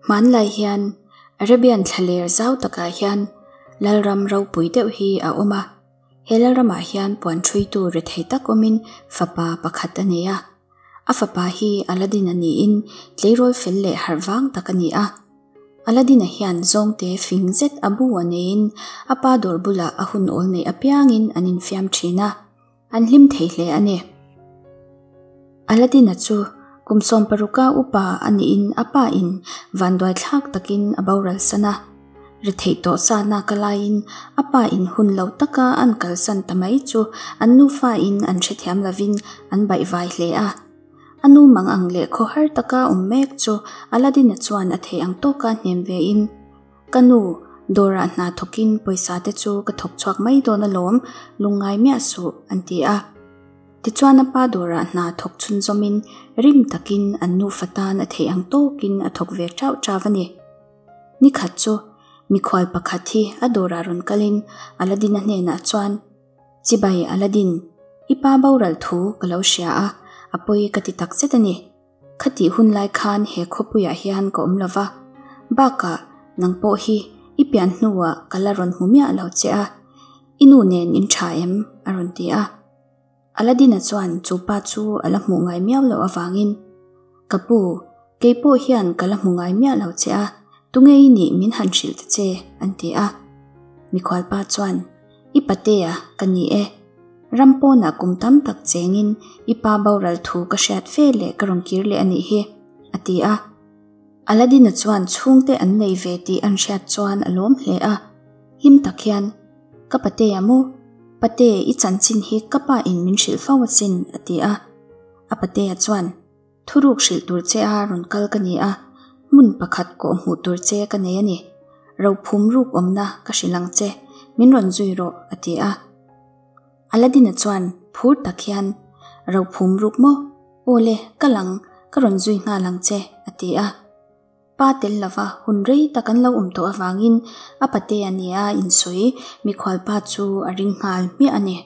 Hmanlai hian Arabian thlaler zau takah hian Lalram ropui deuh hi a awm a, he Lalramah hian puan ṭhuitu rethei tak awmin fapa pakhat a nei a. A fapa hi Aladdin-a niin tleirawl fel leh harh vang tak a ni a. Aladdin-a hian zawngte fing zet a bu a neiin a pa dawr bulah a hun awl neih apiangin an infiam ṭhin a. An hlim thei hle a ni. Aladdin-a chu kum sawmparuka upa a niin a pa in vanduai thlak takin a boral san a. Retheih tawh sa nak a laiin a pa in hun lo taka an kalsan ta mai chu an nufa in an hrethiam lovin an baihvai hle a. A nu mang ang leh khawhar taka awm mek chu Aladdin-a chuan a theih ang tawka hnem ve in, Ka nu, dawrah hna thawkin pawisa te chu ka thawk chhuak mai dawn alawm, lungngai miah suh, an ti a. Tichuan a pa dawrah hna thawk chhunzawmin rim takin an nufa tan a theih ang tawkin a thawk ve chauh chauh a ni. Ni khat chu mikhual pakhat hi a dawrah rawn kalin Aladdin-a hnenah chuan, Chibai Aladdin, i pa boral thu ka lo hria a, a pawi ka ti takzet a ni. Khatih hun lai khan he khawpuiah hian ka awm lo va, bakah nang pawh hi i pian hnuah ka la rawn hmu miah lo che a, i nu nen in tha em? a rawn ti a. Aladdin-a chuan chu pa chu a la hmuh ngai miau loh avangin, Ka pu, kei pawh hian ka la hmu ngai miah lo che a, tunge i nih min han hrilh ta che? an ti a. Mikhualpa chuan, I patea ka ni e. Ram pawnah kum tam tak chengin i pa boral thu ka hriat fe leh ka rawn kir leh a nih hi, a ti a. Aladdin-a chuan chhungte an nei ve tih an hriat chuan a lawm hle a. Hlim tak hian, Ka patea maw? Pate, i chanchin hi ka pa in min hrilh fo asin, a ti a. A patea chuan, Thuruk hrilh tur che a rawn kal ka ni a, hmun pakhat kawh hmuh tur che ka nei a ni. Rophum ruk awmna ka hrilh ang che, min rawn zui rawh, a ti a. Aladdin-a chuan phur tak hian, Rophum ruk maw? Aw le, kal ang, ka rawn zui nghal ang che, a ti a. Pa tel lova hun rei tak an lo awm tawh avangin a patea nia insawi mikhual pa chu a ring nghal hmiah a ni.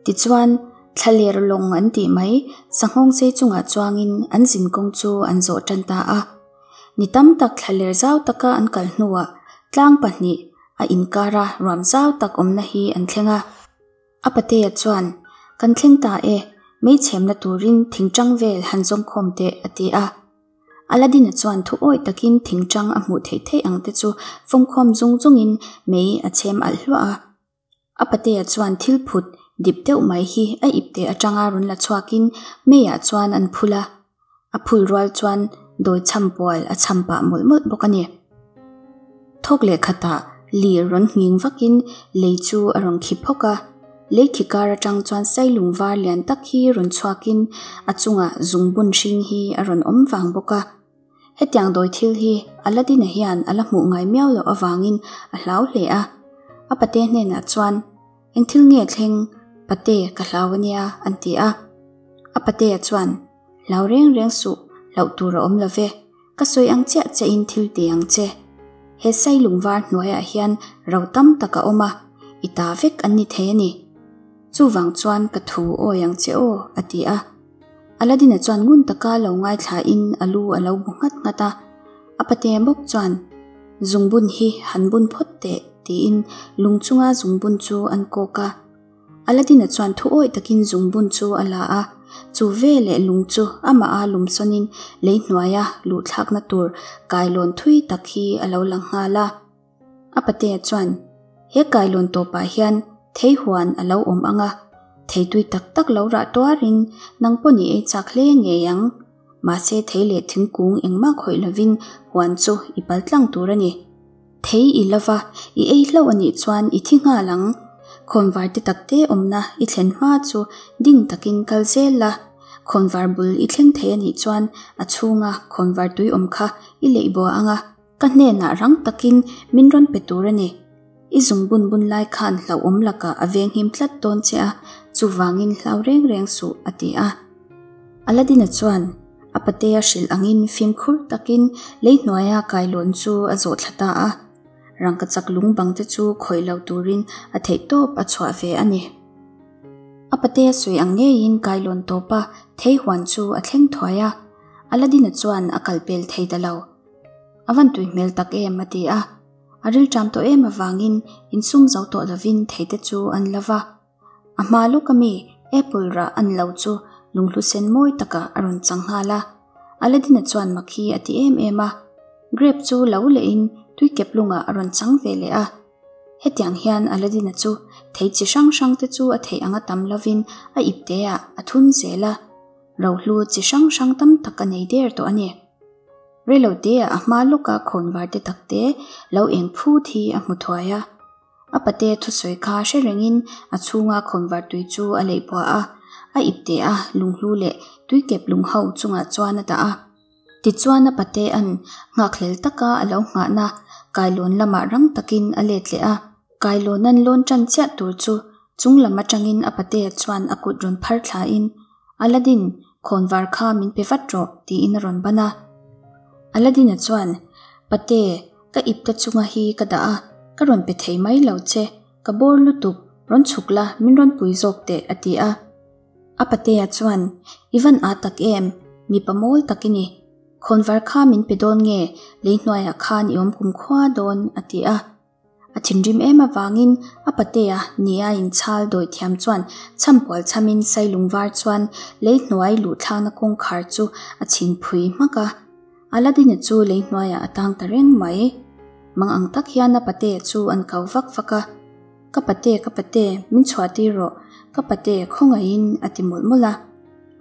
Tichuan, thlaler lawng an tih mai, sanghawng sei chungah chuangin an zinkawng chu an zawh tan ta a. Ni tam tak thlaler zau taka an kal hnuah tlang pahnih a inkara ruam zau tak awmna hi an thleng a. A patea chuan, Kan thleng ta e, mei chhemna turin thingtang vel han zawngkhawm teh, a ti a. Aladdin-a chuan thu awih takin thingtang a hmuh theih theih ang te chu fawmkhawm zung zungin mei a chhem alh hluah a. A patea chuan thil phut dip deuh mai hi a ipte atanga rawn la chhuakin meiah chuan an phul a, a phul rual chuan dawi chham pual a chham pah mawlh mawlh bawk a ni. Thawk leh khatah lir rawn nghing vakin lei chu a rawn khi phawk a, lei khi kar atang chuan sailung var lian tak hi rawn chhuakin a chungah zungbun hring hi a rawn awm vang bawk a. Hetiang dawi thil hi Aladdin-a hian a la hmuh ngai miau loh avangin a hlau hle a. A pate hnenah chuan, Eng thil nge thleng? Pate, ka hlau a nia, an ti a. A patea chuan, Hlau reng reng suh, hlauh tur a awm lo ve. Ka sawi ang chiah chiahin thil ti ang che. He sailung var hnuaiah hian ro tam tak a awm a, i ta vek an ni thei a ni. Chuvang chuan ka thu awi ang che aw, a ti a. Aladdin-a chuan ngun taka lo ngaithlain a lu a lo bu nghat nghat a. A pate bawk chuan, Zungbun hi han bun phawt teh, tiin lung chunga zungbun chu an kawk a. Aladdin-a chuan thu awih takin zungbun chu a la a, chu veleh lung chu amah a lumsawnin lei hnuaia luhthlakna tur kailawn thui tak hi a lo lang nghal a. A patea chuan, He kailawn tawpah hian thei huan a lo awm ang a, thei tui tak tak lo rah tuarin nang pawh ni ei chak hle ngei ang. Mahse thei leh thingkung engmah khawih lovin huan chu i pal tlang tur a ni. Thei i lova, i ei hlauh a nih chuan i thi nghal ang. Khawnvar te takte awmna i thlen hma chu ding takin kal zel la. Khawnvar bul i thleng thei a nih chuan a chhunga khawnvar tui awm kha i leih bua ang a. Ka hnenah rang takin min rawn pe tur a ni. I zung bun bun lai khan hlauhawm lakah a venghim tlat dawn che a, chuvangin hlau reng reng suh, a ti a. Aladdin-a chuan a patea hrilh angin fimkhur takin lei hnuaia kailawn chu a zawh thla ta a. Rangkachak lung bang te chu khawih lo turin a theihtawp a chhuah ve a ni. A patea sawi ang ngeiin kailawn tawpa thei huan chu a thleng thuai a. Aladdin-a chuan a kalpel thei ta lo. A van tui hmel tak em a ti a. A rilṭam tawh em avangin insum zo tawh lovin theite chu an la va. A hma lawk ami apple rah an lo chu lunghlu sen mawi takah a rawn chang nghal a. Aladdin-a chuan mak hi a ti em em a. Grape chu lo lehin tui kep lungah a rawn chang ve leh a. Hetiang hian Aladdin-a chu thei chi hrang hrang te chu a theih anga tam lovin a ipte ah a thun zel a. Rohlu chi hrang hrang tam tak a nei der tawh a ni. Reilote-ah a hma lawka khawnvar te takte lo eng phut hi a hmu thuai a. A pate thusawi kha hre rengin a chhunga khawnvar tui chu a leih buah a, a ipte a lunghlu leh tuikep lung ho chungah chuan a dah a. Tichuan a patea'n nghakhlel taka a lo nghahna kailawn lamah rang takin a let leh a. Kailawn an lawn tan chiah tur chu chung lam atangin a patea chuan a kut rawn phar thlain, Aladdin, khawnvar kha min pe vat rawh, tiin a rawn ban a. Aladdin-a chuan, Pate, ka ipte chunga hi ka dah a, ka rawn pe thei mai lo che, ka bawr lutuk, rawn chhuk la, min rawn pui zawk teh, a ti a. A patea chuan, I van â tak em, mipa mawl tak i ni. Khawnvar kha min pe dawn nge, lei hnuaiah khan i awm kumkhua dawn, a ti a. A thinrim em avangin a patea nia inchhal dawi thiam chuan chhampual chhamin sailung var chuan lei hnuai luh thlakna kawngkhar chu a chhin phui hmak a. Aladdin-a chu lei hnuaiah a tang ta reng mai. Mang ang tak hian a patea chu an kau vak vak a. Ka pate, ka pate, min chhuah tir rawh, ka pate khawngaihin a ti mawlh mawlh a.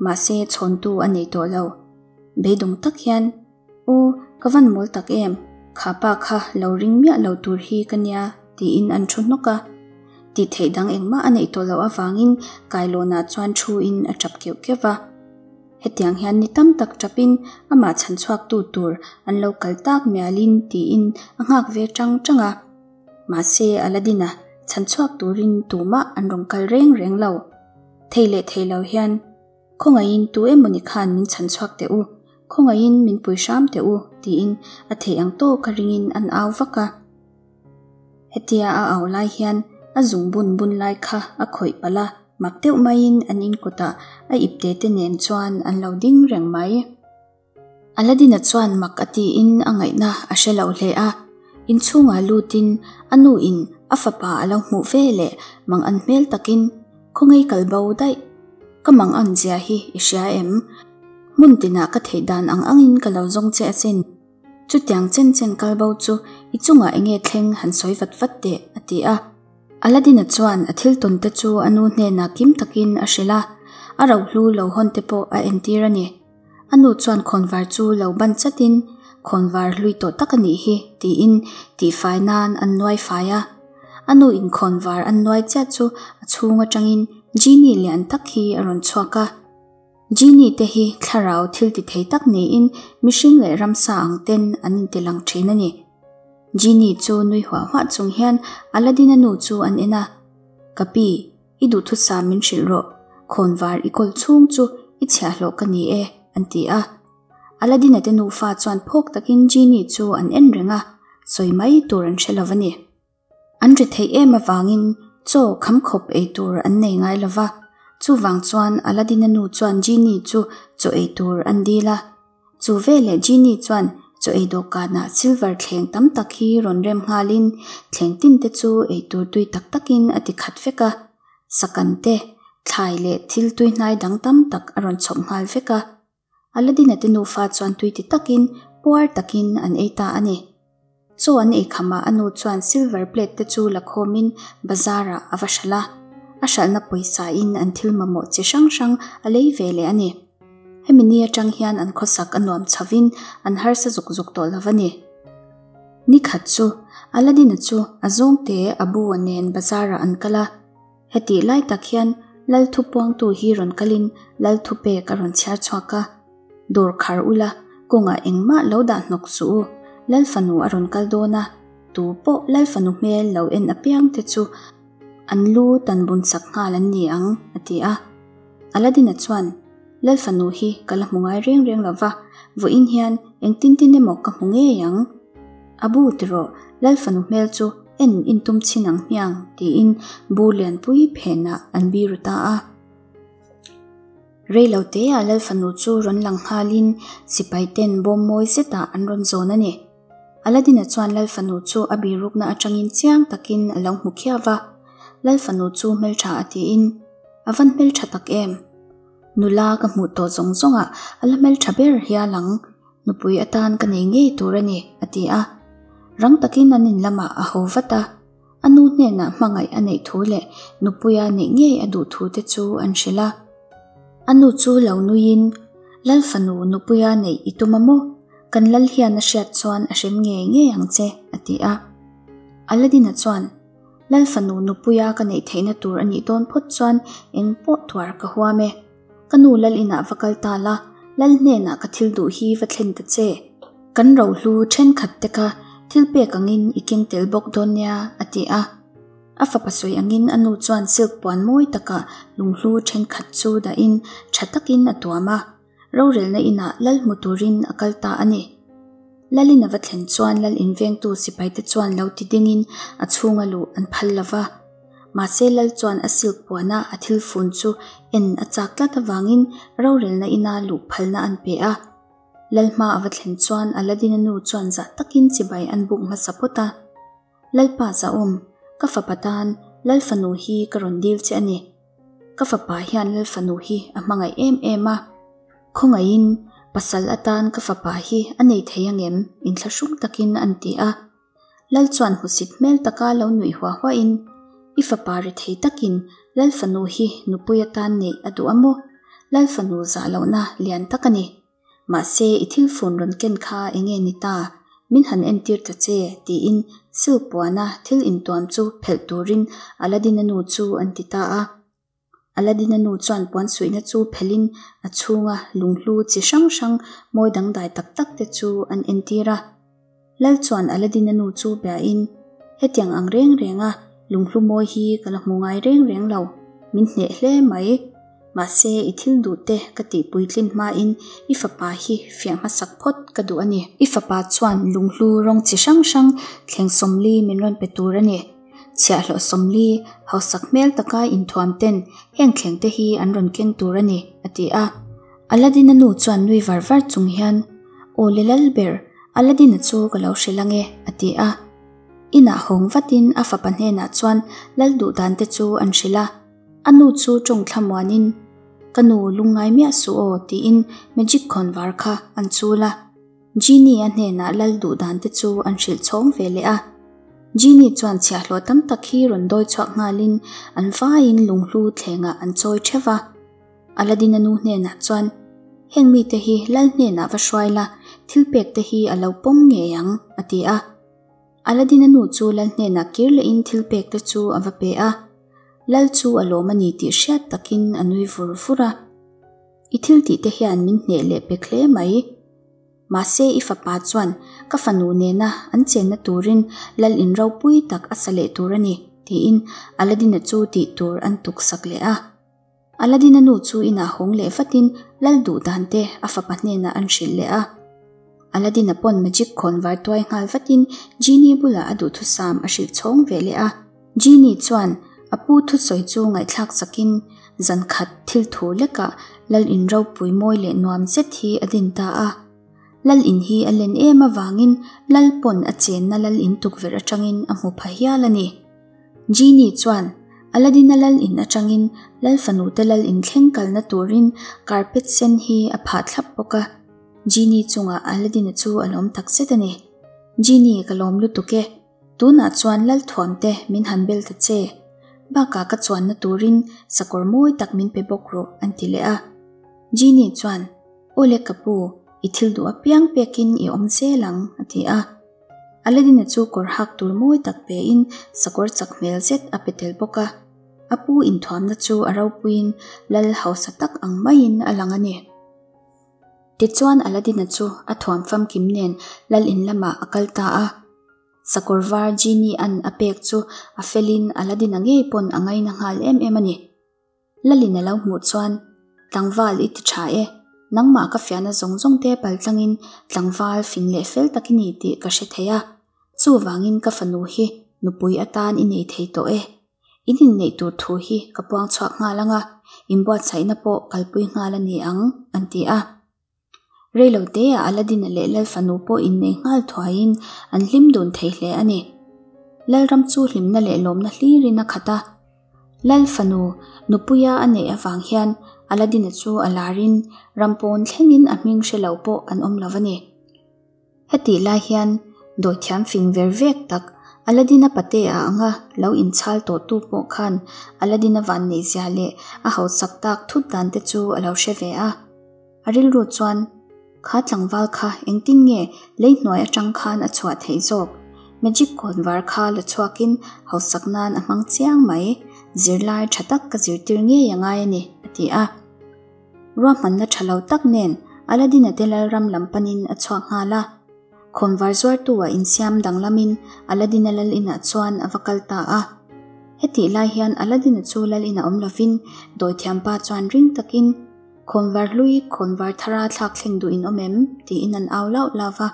Mahse chhawntu a nei tawh lo. Beidawng tak hian. U, ka van mawl tak em, kha pa kha lo ring miah lo tur hi ka nia, tiin an thu hnawk a. Tih theih dang engmah a neih tawh loh avangin kailawnah chuan thuin a tap keuh keuh va. Hetiang hian ni tam tak tapin amah chhan chhuaktu tur an lo kal tak mialin tiin a nghak ve tang tang a. Mahse, Aladdin-a chhan chhuak turin tumah an rawn kal reng reng lo. Thei leh thei lo hian. Khawngaihin tu emawni khan min chhan chhuak teh u, khawngaihin min pui hram teh u, tiin a theih ang tawk a ringin an au vak a. Hetia a au lai hian a zung bun bun lai kha a khawih palh a, mak deuh maiin an inkawtah a ipte te nen chuan an lo ding reng mai. Aladdin-a chuan mak a tiin a ngaihna a hre lo hle a. Inchhungah lutin a nuin a fapa a lo hmuh ve leh mang an hmel takin, Khawngaih kal bo daih, ka mang an zia hi i hria em? Hmun tinah ka theih dan ang angin ka lo zawng che asin. Chutiang chen chen kal bo chu i chungah enge thleng han sawi vat vat teh, a ti a. Aladdin-a chuan a thil tawn te chu a nu hnenah kim takin a hrilh a, a rohlu lo hawn te pawh a entir a ni. A nu chuan khawnvar chu lo ban chatin, Khawnvar hlui tawh tak a nih hi, tiin tihfai nan an nuai fai a. A nu in khawnvar an nuai chiah chu a chhung atangin Genie lian tak hi a rawn chhuak a. Genie te hi thlarau thil ti thei tak niin mihring leh ramsa ang ten an inti lang thin a ni. Genie chu nui huah huah chung hian Aladdin-a nu chu an en a, Ka pi, I duhthusam min hrilh rawh, khawnvar i kawl chhung chu i chhiahhlawh ka ni e, an ti a. Aladdin-a te nufa chuan phawk takin Genie chu an en reng a, sawi mai tur an hre lo a ni. An ri theih em avangin chaw kham khawp ei tur an nei ngai lo va, chuvang chuan Aladdin-a nu chuan Genie chu chaw ei tur an dil a. Chu veleh Genie chuan chaw ei dawhkanah silver thleng tam tak hi rawn rem nghalin thleng tin te chu ei tur tui tak takin a ti khat vek a. Sakan te, thlai leh thil tui hnai dang tam tak a rawn chhawp nghal vek a. Aladdin-a te nufa chuan tui ti takin puar takin an ei ta a ni. Chaw an ei khamah a nu chuan silver plate te chu la khawmin bazar ah a va hralh a, a hralhna pawisa in an thil mamawh chi hrang hrang a lei ve leh a ni. Hemi ni atang hian an khawsak a nuam chhovin an harsa zuk zuk tawh lo a ni. Ni khat chu Aladdin-a chu a zawngte Abu-a nen bazar ah an kal a. Hetih lai tak hian Lal thupuangtu hi rawn kalin Lal thupek a rawn chhiar chhuak a. Dawr khar ula, kawngah engmah lo dah hnawk suh u, Lal fanu a rawn kal dawn a, tu pawh Lal fanu hmel lo en apiang te chu an lu tan bun sak nghal an ni ang, a ti a. Aladdin-a chuan, Lal fanu hi ka la hmu ngai reng reng lo va, vawiin hian engtin tin emaw ka hmu ngei ang. A bu tiraw, Lal fanu hmel chu en intum chhin ang hmiang, tiin bu lianpui phenah an biru ta a. Rei lo teah Lal fanu chu rawn lang nghalin sipai ten bawm mawi zetah an rawn zawn a ni. Aladdin-a chuan Lal Fanu chu a birukna atangin chiang takin a lo hmu khiau va, Lal Fanu chu hmeltha a tiin, A van hmeltha tak em! Nula ka hmuh tawh zawng zawngah a la hmeltha ber hial ang, nupui atan ka nei ngei tur a ni, a ti a. Rang takin an in lamah a ho vat a, a nu hnenah hmangaih a neih thu leh nupuia neih ngei a duh thu te chu an hrilh a. A nu chu lo nuiin, Lal fanu nupuia neih i tum a maw? Kan lal hian a hriat chuan a hrem ngei ngei ang che, a ti a. Aladdin-a chuan, Lal fanu nupuia ka neih theihna tur a nih dawn phawt chuan eng pawh tuar ka huam e. Ka nu lal inah va kal ta la, lal hnenah ka thil duh hi va thlen ta che. Kan rohlu thenkhat te kha thil pek angin i keng tel bawk dawn nia, a ti a. A fapa sawi angin a nu chuan silk puan mawi takah lunghlu thenkhat chu dahin tha takin a tuam a. Rorelna inah lal hmu turin a kal ta a ni. Lalin a va thlen chuan lal invengtu sipaite chuan lo ti dingin a chhunga luh an phal lo va. Mahse lal chuan a silk puana a thil fun chu en a chak tlat avangin rorelna ina luh phalna an pe a. Lal hma a va thlen chuan Aladdin-a nu chuan zah takin chibai an buk hmasa phawt a. Lalpa zahawm, ka fapa tan Lal fanu hi ka rawn dil che a ni. Ka fapa hian Lal fanu hi a hmangaih em em a. Khawngaihin, pasal atan ka fapa hi a nei thei angem? Inthlahrung takin an ti a. Lal chuan hmusit hmel taka lo nuih huah huahin, I fapa rethei takin Lal fanu hi nupui atan neih a duh a maw? Lal fanu zah lohna lian tak a ni. Mahse, i thil fun rawn ken kha eng nge ni ta? Min han entir ta che, tiin silk puana thil intuam chu phelh turin Aladdin-a nu chu an ti ta a. Aladdin-a nu chuan puan suihna chu phelhin a chhunga lunghlu chi hrang hrang mawi dangdai tak tak te chu an entir a. Lal chuan Aladdin-a nu chu biain, Hetiang ang reng renga lunghlu mawi hi ka la hmu ngai reng reng lo, min hneh hle mai. Mahse, i thil duh te ka tih puitlin hmain i fapa hi fiah hmasak phawt ka duh a ni. I fapa chuan lunghlu rawng chi hrang hrang thleng 40 min rawn pe tur a ni. Chhiahhlawh 40, hausak hmel taka inthuam ten heng thleng te hi an rawn keng tur a ni, a ti a. Aladdin-a nu chuan nui var var chung hian, Aw le lal ber, Aladdin-a chu ka lo hrilh ange, a ti a. Inah hawng vatin a fapa hnenah chuan lal duh dan te chu an hrilh a. A nu chu tawng thlamuanin, Ka nu lungngai miah suh aw, tiin magic khawnvar kha an chul a. Genie-a hnenah lal duh dan te chu an hrilh chhawng ve leh a. Genie chuan chhiahhlawh tam tak hi rawn dawi chhuak nghalin an vaiin lunghlu thlengah an chawi theuh va. Aladdin-a nu hnenah chuan, Heng mite hi lal hnenah va hruai la, thil pek te hi a lo pawm ngei ang, a ti a. Aladdin-a nu chu lal hnenah kir lehin thil pek te chu a va pe a. Lal chu a lawm a ni tih hriat takin a nui vur vur a. I thil tih te hian min hneh leh pek hle mai. Mahse i fapa chuan ka fanu nena an chenna turin lal in ropui tak a sa leh tur a ni, tiin Aladdin-a chu tih tur an tuksak leh a. Aladdin-a nu chu inah hawng leh vatin lal duh dan te a fapa hnenah an hrilh leh a. Aladdin-a pawn magic khawn var tuai nghal vatin Genie bulah a duhthusam a hrilh chhawng ve leh a. Genie chuan a pu thusawi chu ngaihthlak sakin zan khat thil thu lekah lal in ropui mawi leh nuam zet hi a din ta a. Lal in hi a len em avangin lal pawn a chenna lal in tukverh atangin a hmu pha hial a ni. Genie chuan Aladdin-a lal in atangin lal fanute lal in thleng kalna turin carpet sen hi a phah thlap bawk a. Genie chungah Aladdin-a chu a lawm tak zet a ni. Genie ka lawm lutuk e. Tunah chuan lal thuamte min han bel ta che. Bakah ka chuanna turin sakawr mawi tak min pe bawk rawh an ti leh a. Genie chuan, Aw le ka pu, i thil duh apiang pekin i awm zel ang, a ti a. Aladdin-a chu kawr hak tur mawi tak pein sakawr chak hmel zet a pe tel bawk a. A pu inthuamna chu a ropuiin lal hausa tak ang maiin a lang a ni. Tichuan Aladdin-a chu a thuam famkim nen lal in lamah a kal ta a. Sakawr var Genie-a'n a pek chu a felin Aladdin-a ngei pawn a ngaina nghal em em a ni. Lalin a lo hmuh chuan, Tlangval i ti tha e, nangmah ka fiahna zawng zawng te pal tlangin tlangval fing leh fel tak i ni tih ka hre thei a, chuvangin ka fanu hi nupui atan i nei thei tawh e. In inneih tur thu hi ka puang chhuak nghal ang a, inbuatsaihna pawh kalpui nghal a ni ang, an ti a. Reiloteah Aladdin-a leh Lal fanu pawh innei nghal thuaiin an hlim dun thei hle a ni. Lalram chu hlimna leh lawmna hlirin a khat a. Lal fanu nupuia a neih avang hian Aladdin-a chu a larin ram pawn thlengin a hming hre lo pawh an awm lo a ni. Hetih lai hian dawithiam fing ver vek tak Aladdin-a patea anga lo inchhal tawhtu pawh khan Aladdin-a vanneihzia leh a hausak tak thut dan te chu a lo hre ve a. A rilru chuan, Kha tlangval kha engtin nge lei hnuai atang khan a chhuah theih zawk? Magic kawnvar kha la chhuakin hausak nan a hmang chiang mai, zirlai tha tak ka zirtir ngei a ngai a ni, a ti a. Ruahmanna tha lo tak nen Aladdin-a te lalram lam panin a chhuak nghal a. Khawnvar zuartu-ah insiam danglamin Aladdin-a lal inah chuan a va kal ta a. Hetih lai hian Aladdin-a chu lal inah awm lovin dawithiampa chuan ring takin, Khawnvar hlui khawnvar thara thlak thleng duh in awm em? tiin an au lauh lauh va.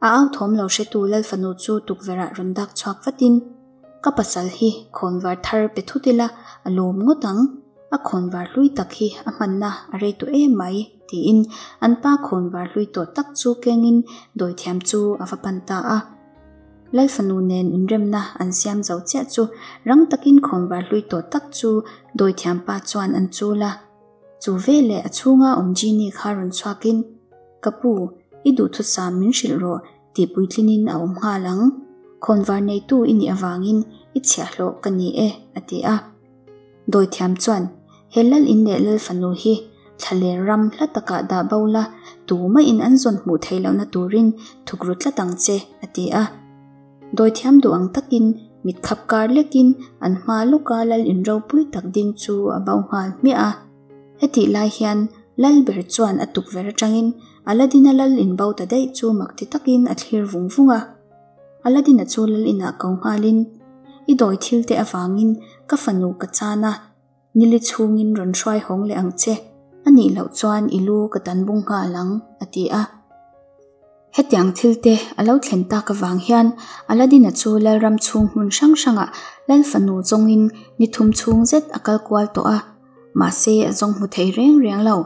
A au thawm lo hretu Lal fanu chu tukverhah rawn dak chhuak vatin, Ka pasal hi khawnvar thar pe thut ila a lawm ngawt ang, a khawnvar hlui tak hi a hmanna a rei tawh em mai, tiin an pa khawnvar hlui tawh tak chu kengin dawithiam chu a va pan ta a. Lal fanu nen inremna an siam zo chiah chu rang takin khawnvar hlui tawh tak chu dawithiam pa chuan an chul a. Chu veleh a chhunga awm Genie kha rawn chhuakin, Ka pu, i duhthusam min hrilh rawh tih puitlinin a awm nghal ang. Khawnvar neitu i nih avangin i chhiahhlawh ka ni e, a ti a. Dawithiam chuan, He lal in leh lal fanu hi thlaler ram hla takah dah bo la, tumahin an zawn hmuh theih lohna turin thukru tlat ang che, a ti a. Dawithiam duh ang takin mit khap kar lekin an hma lawka lal in ropui tak ding chu a bo nghal hmiah a. Hetih lai hian lal ber chuan a tukverh atangin Aladdin-a lal in bo ta daih chu mak ti takin a thlir vung vung a. Aladdin-a chu lal inah ko nghalin, I dawi thil te avangin ka fanu ka chan a, nili chhungin rawn hruai hawng leh ang che, a nih loh chuan i lu ka tan bung nghal ang, a ti a. Hetiang thil te a lo thlen tak avang hian Aladdin-a chu Lalram chhung hmun hrang hrangah Lal fanu zawngin ni thum chhung zet a kal kual tawh a, mahse a zawng hmu thei reng reng lo.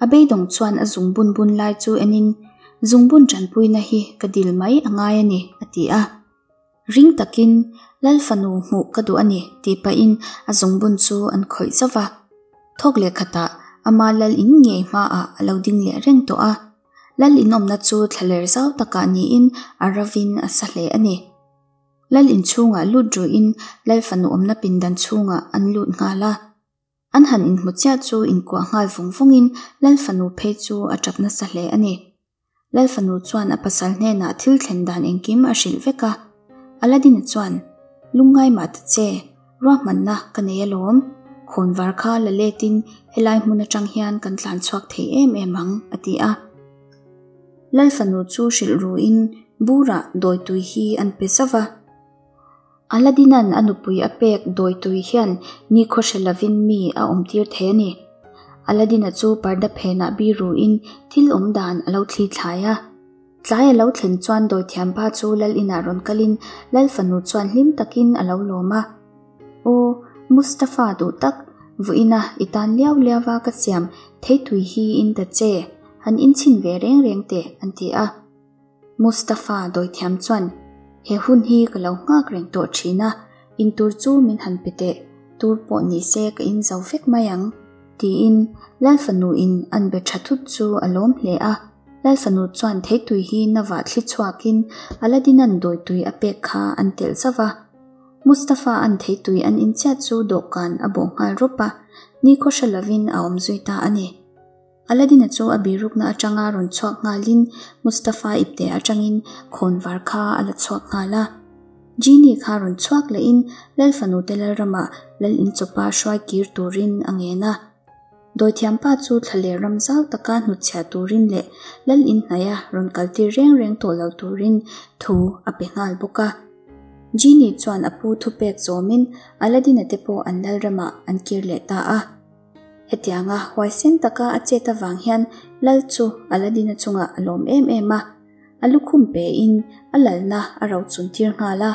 A beidawng chuan a zungbun bun lai chu enin, Zungbun tanpuina hi ka dil mai a ngai a ni, a ti a. Ring takin, Lal fanu hmuh ka duh a ni, tih pahin a zungbun chu an khawih zauh a. Thawk leh khatah ama lal in ngei hmaah a lo ding leh reng tawh a. Lal inawmna chu thlaler zau takah niin a ravin a sa hle a ni. Lal inchhungah lut ruihin Lal fanu awmna pindan chhungah an lut nghal a. An han inhmu chiah chu inkuah nghal vung vungin Lal fanu phei chu a tap nasa hle a ni. Lal fanu chuan a pasal hnenah thil thlen dan engkim a hrilh vek a. Aladdin-a chuan, Lungngai mah ta che, ruahmanna ka nei alawm. Khawnvar kha la letin helai hmun atang hian kan tlan chhuak thei em em ang, a ti a. Lal fanu chu hrilh ruin burah dawitui hi an pe zauh va. Aladdin-a'n a nupui a pek dawitui hian nikhaw hre lovin mi a awmtir thei a ni. Aladdin-a chu parda phenah biruin thil awm dan a lo thli thlai a. Tlai a lo thlen chuan dawithiampa chu lal inah rawn kalin lal fanu chuan hlim takin a lo lawm a. Aw, Mustafa duh tak, vuina i tan liau liau a ka siam theitui hi in ta che, han inchhin ve reng reng teh, an ti a. Mustafa dawithiam chuan, He hun hi ka lo nghak reng tawh thin a, in tur chu min han pe teh, tur pawh ni se ka in zo vek mai ang, tiin Lal fanu in an be tha thut chu a lawm hle a. Lal fanu chuan theitui hi navah thli chhuakin Aladdin-a'n dawitui a pek kha an telh zauh a. Mustafa an theitui an in chiat chu dawhkan a bawh nghal rawp a, nikhaw hre lovin a awm zui ta a ni. Aladdin-a chu a birukna atanga rawn chhuak nghalin Mustafa ipte atangin khawnvar kha a la chhuak nghal a. Genie kha rawn chhuak lehin Lal fanute Lalramah Lal inchawpa hruai kir turin a ngen a. Dawithiampa chu thlaler ram zau taka hnutchhiah turin leh Lal inhnaia rawn kaltir reng reng tawh lo turin thu a pe nghal bawk a. Genie chuan a pu thupek zawmin Aladdin-a te pawh an Lalramah an kir leh ta a. Hetianga huaisen taka a chet avang hian Lal chu Aladdin-a chungah a lawm em em a, a lukhum pein a lalna a rochun tir nghal a.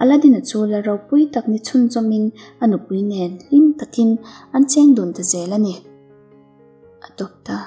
Aladdin-a chu lal ropui tak ni chhunzawmin a nupui nen hlim takin an cheng dun ta zel a ni. A tawp ta.